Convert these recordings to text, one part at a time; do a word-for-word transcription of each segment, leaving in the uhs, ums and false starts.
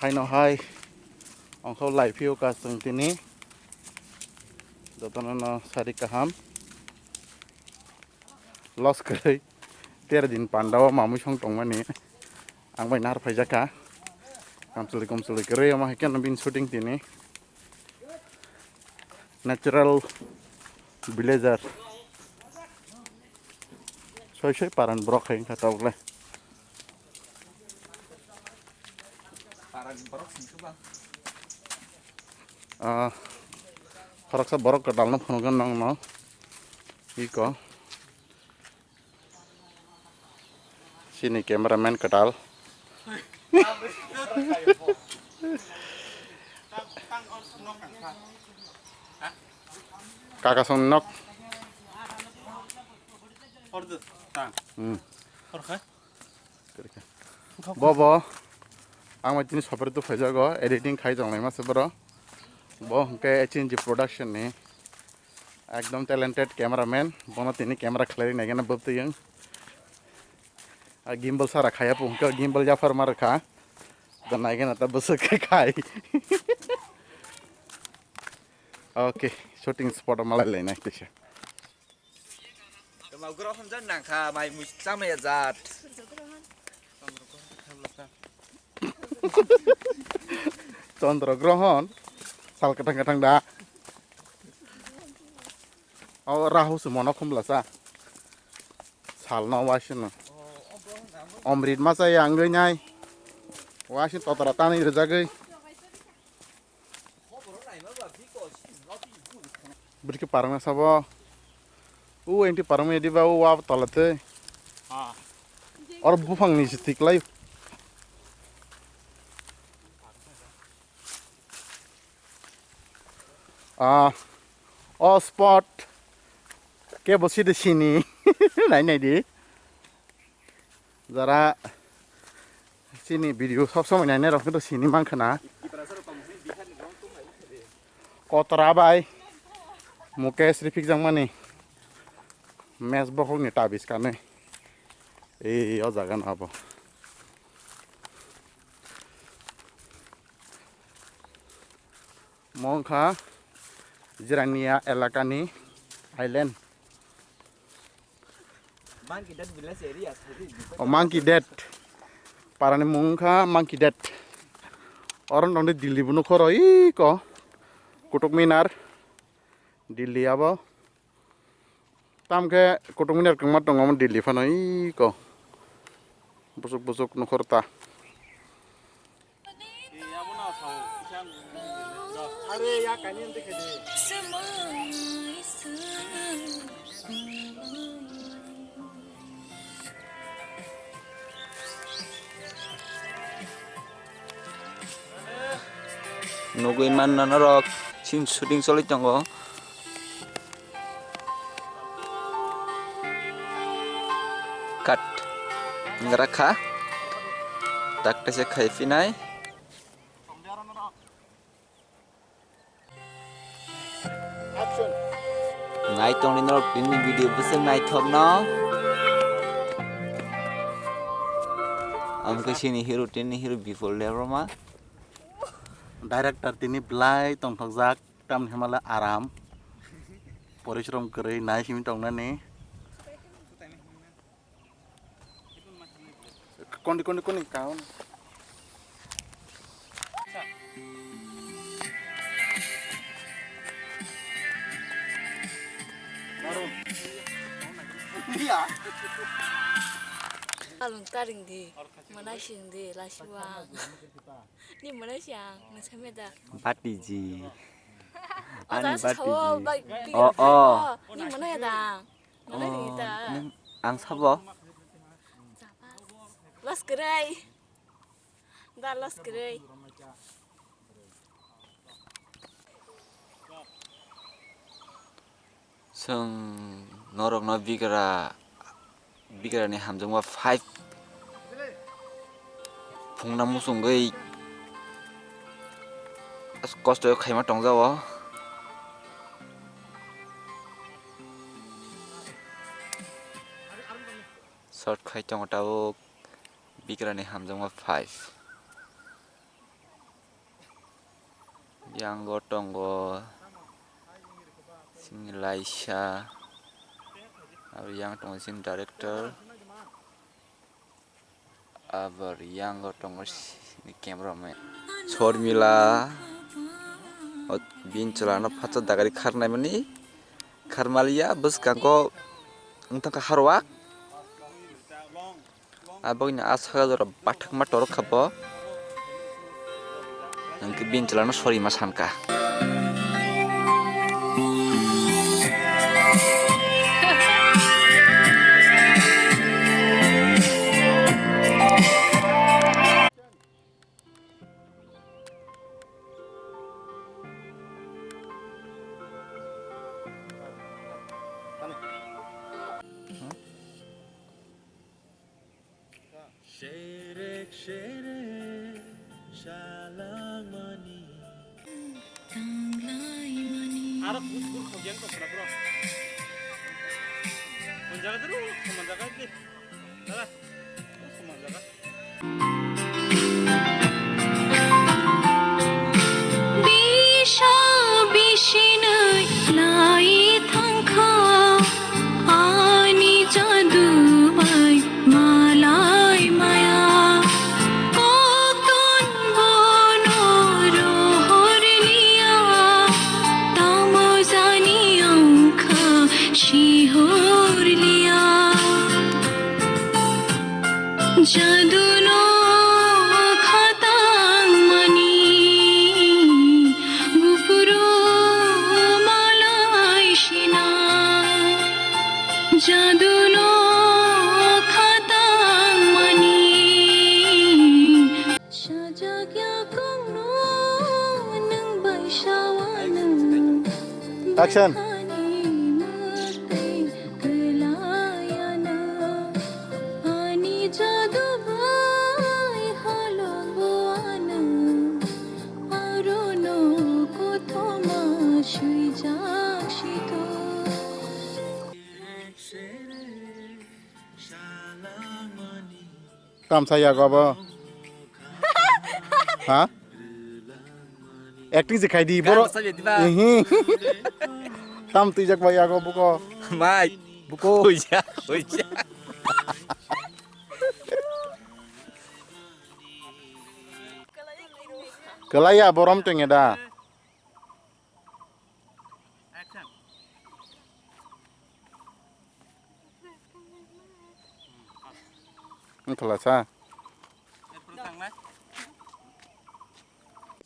Haino hai ongkho lai phio ka chwng tini. Jotono no sari kaham. Loss kwrwi. Ter din panda o mamui song tongmani. Ang bai nahar phaijakha. Kamchwlwi kumchwlwi kwrwi omo hai kheno bini shooting tini. Natural villager. Soi soi paran borok hai wngkha tabuk le. Ah, khoroksa borok kwtalno phunukgwi nongno iko. Chini cameraman kwtal. Kaka song nok. Hmm. Bobo, ang mai tini sopre tu phaijago, editing khai tong lai masa bro. Bo hwnkhe H N G production ni ekdom talented cameraman, bono tini camera khlai nai gana bwtwi ang. A gimbal sara khaya pu hwnkhe gimbal jafar mar kha. Da nai gana ta bwswk khai. Okay, shooting spot malai lai nai kisa. Tamo grohon jan nang kha, mai mui chamaya jat. Chandra grohon, sal kwthang kwthang da. O Rahu se mono khumla sa. Salno waisino. Omrit ma chaya wngwi nai. Waisino totra tanwi rwjagwi. Bwrwi khe parwngna sabo. O enti parwngmani diba o wa tola tei. Ah. Oro buphang ni se tiklai. Ah, o spot kebo sidi sini. Nai nai di. Jara chini video sob somoi nainai rok khe to sini mankha na. Kotora bai Mukesh Refik jangmani mes bokhok ni tabis kanwi. Ei o jaga no abo. Mo wngkha Jirania elakani island. Monkey Dead village area, sorry. O Monkey Dead. Parani mung wngkha Monkey Dead. Oro nongni Delhi bo nukho rw iko. Kutuk Minar. Delhi abo. Tamkhe Kutuk Minar kwngma tongo omo Delhi phano iko. Busuk busuk nukhor ta. Nugui manna norok scene shooting choli tongo. Cut wngrakha, tak kaisa khai phinai. Nai tongni norok tini video bwswk naithok no. Amkhe sini hero tini hero Bipul Debbarma. Director tini belai tongthokjak, tamni hwnba le aram. Porishrom kwrwi nai simi tongnani. Kondi, kondi, kondi, kaon. Alung taring di, mana sing di, lasiwang. Ni mana siang, nang samya da. Batiji. Oh, ani ta sa batiji. Sao, bai, bai, oh, oh. Oh, ni mana ya da. Mana ni ta. Neng ang sabo. Los kwrwi. Da los kwrwi. Chwng norokno bigra, bigrani hamjakma five phungna muchungwi kosto khaima tongjago. Short khai tongo tabuk bigrani hamjakma five. Yang o tongo chini laisa, abo yang tongo chini director, abo yang o tongo chini camera man. Shormila, o bini chwla no phacha dagari kharnai mani, kharmaliya bwskango wng tongkha harwak. Aboni a saka jora bathakma torok kha bo. Hwnkhe bini chwla no sorry ma sankha. Serek serek salangmani. Aro gus gur khogyan ko pura bro. Mon jaga dulu, mon jaga ini. Dala. Mon jaga. Bisa bisinai lai thangkha, ani jadu bai malai maya. Kokton bono rohor liya, tamo jani angkha shihor liya. Jaduno khatang mani, gupuro malai sina. Jaduno khatang mani, sajak yakungno nwng bai sawana. Action. Ani jadu bai halogo ano, arono kothoma swijak sito. Tamsa yago abo. Ha? Acting se khai di, boro. Gan bwsa bedi ba? Ihi. Tam twijak bai yago buko. Mai. Buko. Hoija, hoija. Kelai ya, borom tenge da. Wngkha lasa.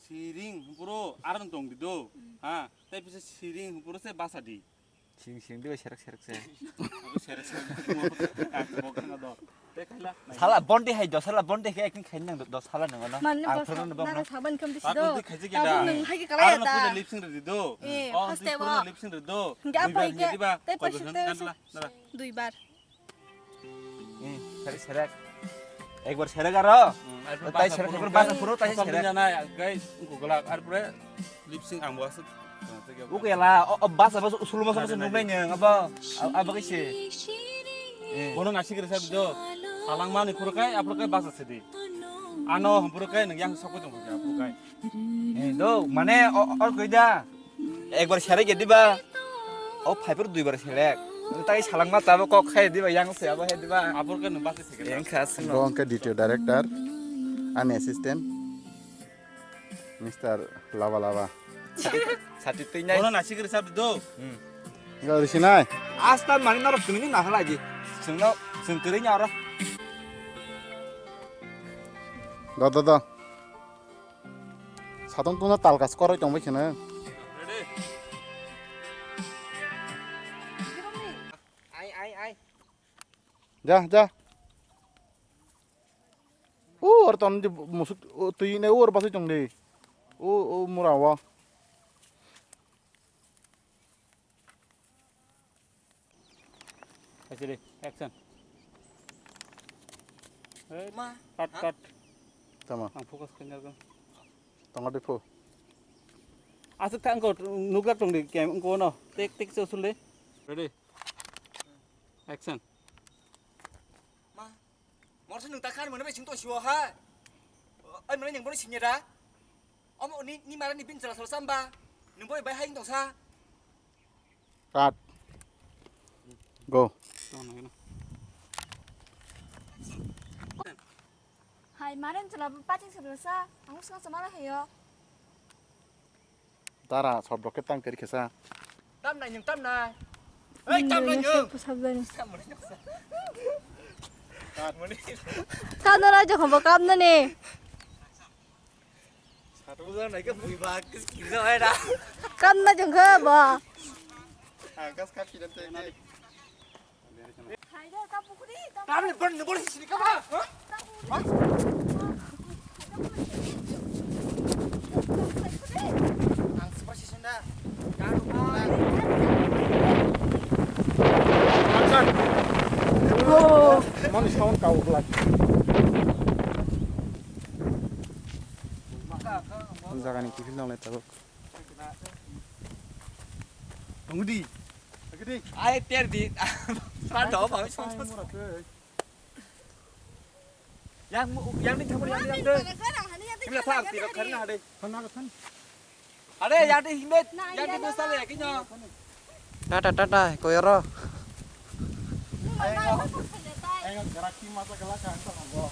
Siring bro, arang tong di do. Ha, tei pisa siring bro se basa di. Sing sing de serek serek se. Aku serek serek. Aku bokang do. Tei khaila. Sala bonde hai do, sala bonde ke acting khain nang do, sala nang no. Ang phone no bang no. Saban kam disi do. Aku dui khaji ke da. Tabuk nang hai ke kalai da. Lip sync ready do. Eh, first time. Lip sync ready do. Hingke apa hingke? Tei paisa tei paisa. Dui bar. Eh, serek serek. Ekbar serek aro. Tai serek ekbar basa phuru tai serek. Guys, engko glak arpore lip sync ang bo asuk. Oke la, o basa basa usul masa masa nungnai nang abo abo kaise. Bono nasi kere sabi do. Salang mani phuru kai aphuru kai basa sedi. Ano phuru kai nang yang sokko tong phuru kai. Eh, do, mane, o, o, koi da. Ekbar serek ya diba? O, phaiphuru duibar serek. Tai salangma tabo kok khai diba, yang se abo hai diba? Abor ke nang basi second. Yang khas no. Bo angke D T O director, ani assistant, Mister Lava Lava. Sati, sati tui nai. Bono nasi kere sabi do. Hmm. Gari sinai. Asta mani naro sungni na hala ji. Sungno, sung kere nya oro. Do, do, do. Satong tungna tal gas koroi tongbai kheno. Ready? Ai, ai, ai. Ja, ja. O, or ton di musuk, o, twi ne or basui tong di. O, o, mura wa. Action. Hey, ma. Cut, cut. Tama. Ang focus khaina ko. Tama de pho. Asuk thang ko nukrak tong de kem ko no. Tek tek se usul de. Ready. Action. Ma. Morse nung ta khan mane bai sing to siwa ha. Ai mane yang bono sing ya da. Omo ni, ni mara ni bini chwla salo chamba. Nung bai bai hai tongsa. Cut. Go. Hai, maren chwla paching salo sa. Ang swkang sama la hayo. Tara, sob rok khe tang kari khesa. Tam nai, nung tam nai. Ei, tam nai, nung. Pusap jani. Tam nai, nung. Cut. Mani. Kap na rai jokhon bo kap na ni. Satu bulan lagi bui bagus gila ya dah. Kam na jeng khe bo. Angkas kaki dan tete. Kami pun boleh sini kau ah? Hah? Hah? Ang super sisenda. Kau. Angkat. Oh. Mana sound kau belak. Jagani kiphil nang lai tabuk. Tongdi. Agdi. Ai ter di. Sra do ba. Yang mu-, yang ni thamur yang yang de. Kila phang ti kharna hade. Thana ka than. Are yang de himbe yang de bosale yakino. Tata, tata, koyoro. Ayo, ayo, garaki masa kala kan sama go.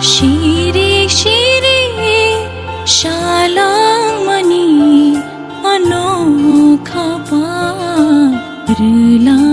Sirik sirik salangmani anokha ba rwla.